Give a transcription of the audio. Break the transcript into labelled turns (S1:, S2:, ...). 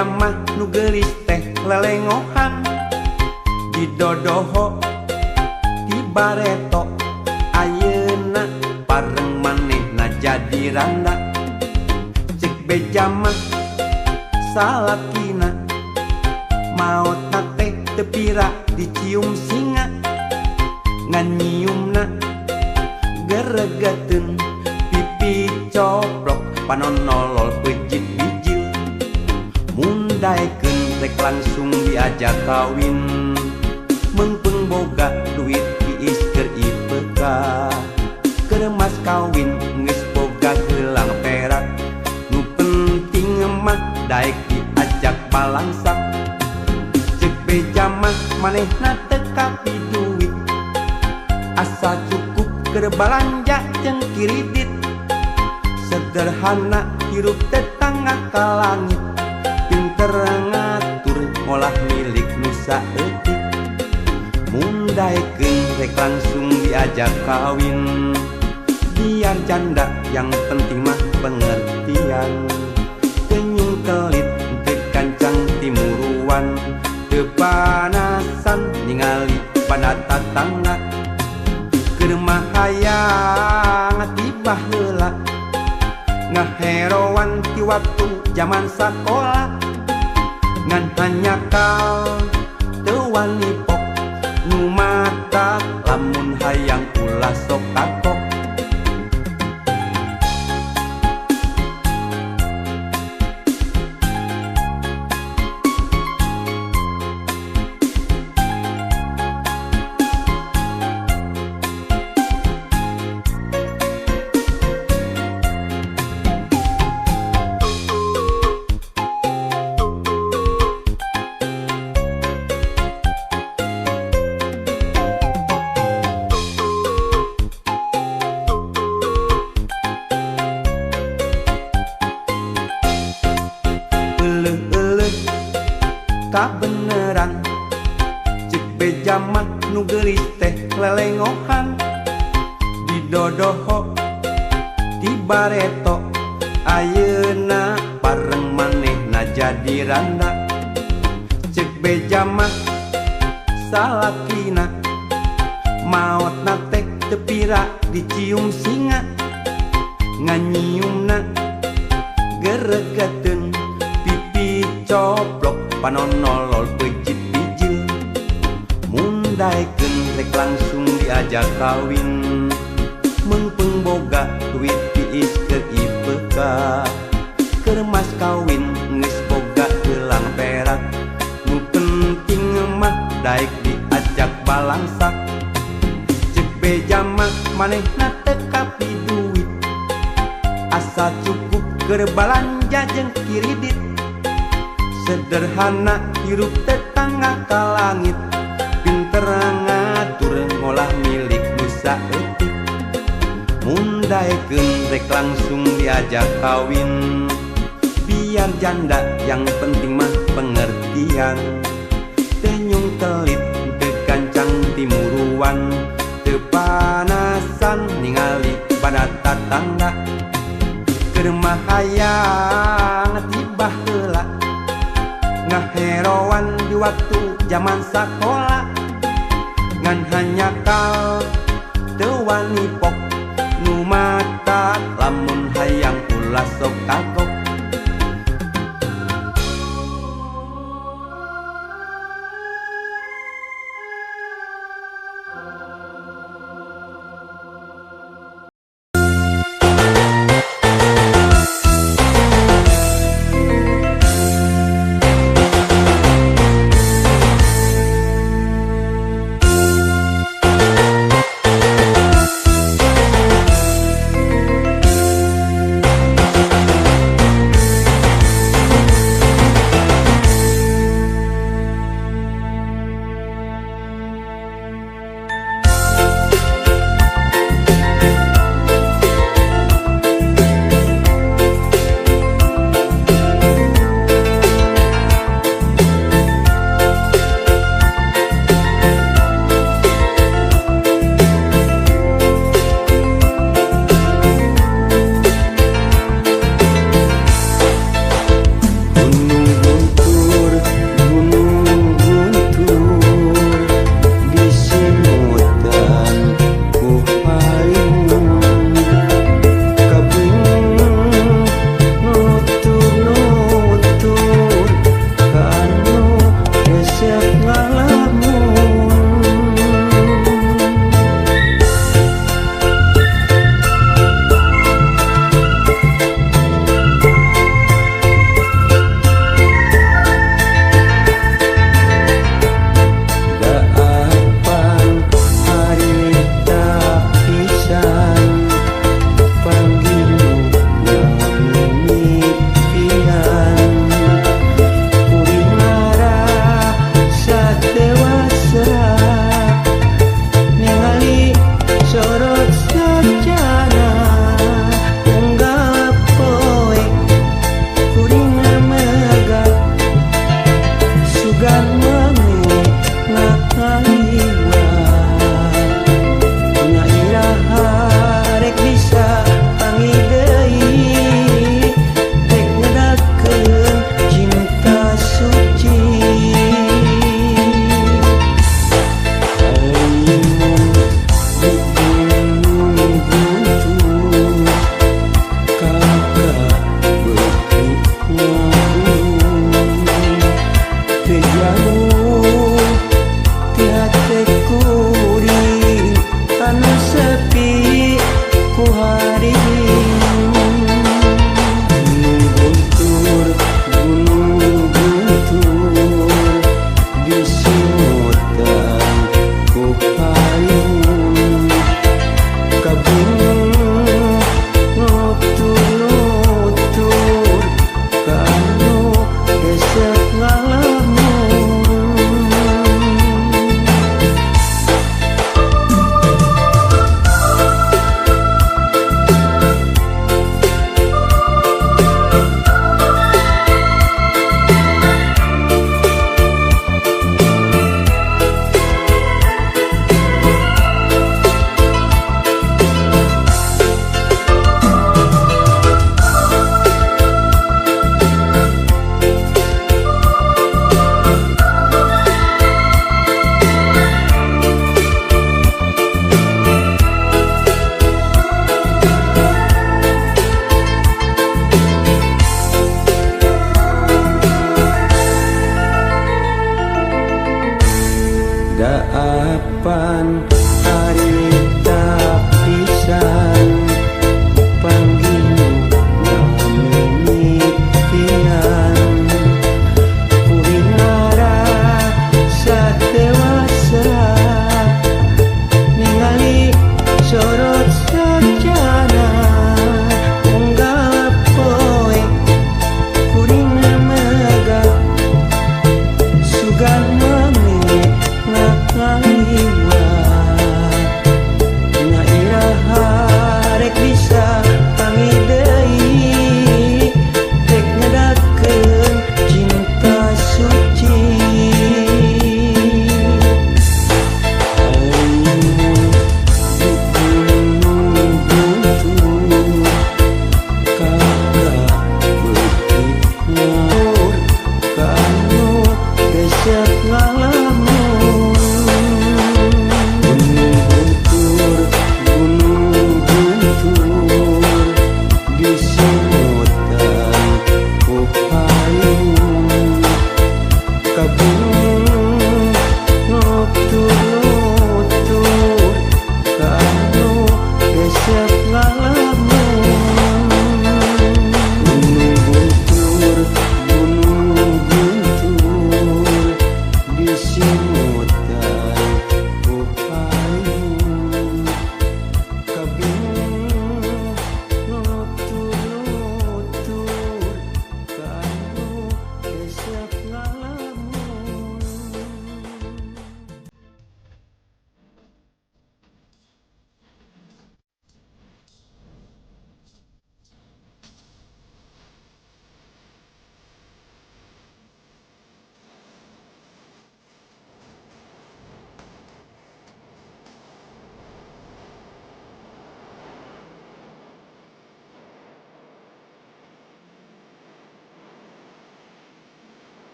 S1: beja mah nu geulis teh lelengohan didodoho ti bareto ayeuna pareng manehna jadi randa. Cek beja mah salakina maotna teh teu pira dicium singa ngan nyiumna geregeteun pipi coplok panon nolol peuncit bijil. Mun daekeun rek langsung diajak kawin meungpeung boga duit tiis keur IPK keur mas kawin geus boga gelang perak nu penting mah daek diajak balangsak. Cek beja mah manehna teu kapi duit asa cukup keur balanja jeung kiridit sederhana hirup tetangga ka langit pinter ngatur ngolah milik nu saeutik. Mun daekeun rek langsung diajak kawin biar janda yang penting mah pengertian teu nyungkelit teu kancang timuruan teu panasan ningali pada tatangga keur mah hayang tiba heula ngaheroan ti waktu jaman sakola ngan hanjakal teu wani pok nu mata lamun hayang ulah sok kapok. Euleuh-euleuh kabeneran cek beja mah nu geulis teh lelengohan didodoho ti bareto ayeuna pareng manehna jadi randa. Cek beja mah salakina maotna teh teu pira dicium singa ngan nyiumna geregeteun pipi coplok panon nolol peuncit bijil. Mun daekeun rek langsung diajak kawin meungpeung boga duit tiis keur IPK keur mas kawin geus boga gelang perak nu penting mah daek diajak balangsak. Cek beja mah manehna teu kapi duit asa cukup keur balanja jeung kiridit sederhana hirup tetangga ka langit pinter ngatur ngolah milik nu saeutik. Mun daekeun rek langsung diajak kawin biar janda yang penting mah pengertian teu nyungkelit teu gancang timuruan teu panasan ningali pada tatangga keur mah hayang tiba heula ngaheroan di waktu jaman sakola ngan hanjakal teu wani pok nu mata lamun hayang ulah sok kagok.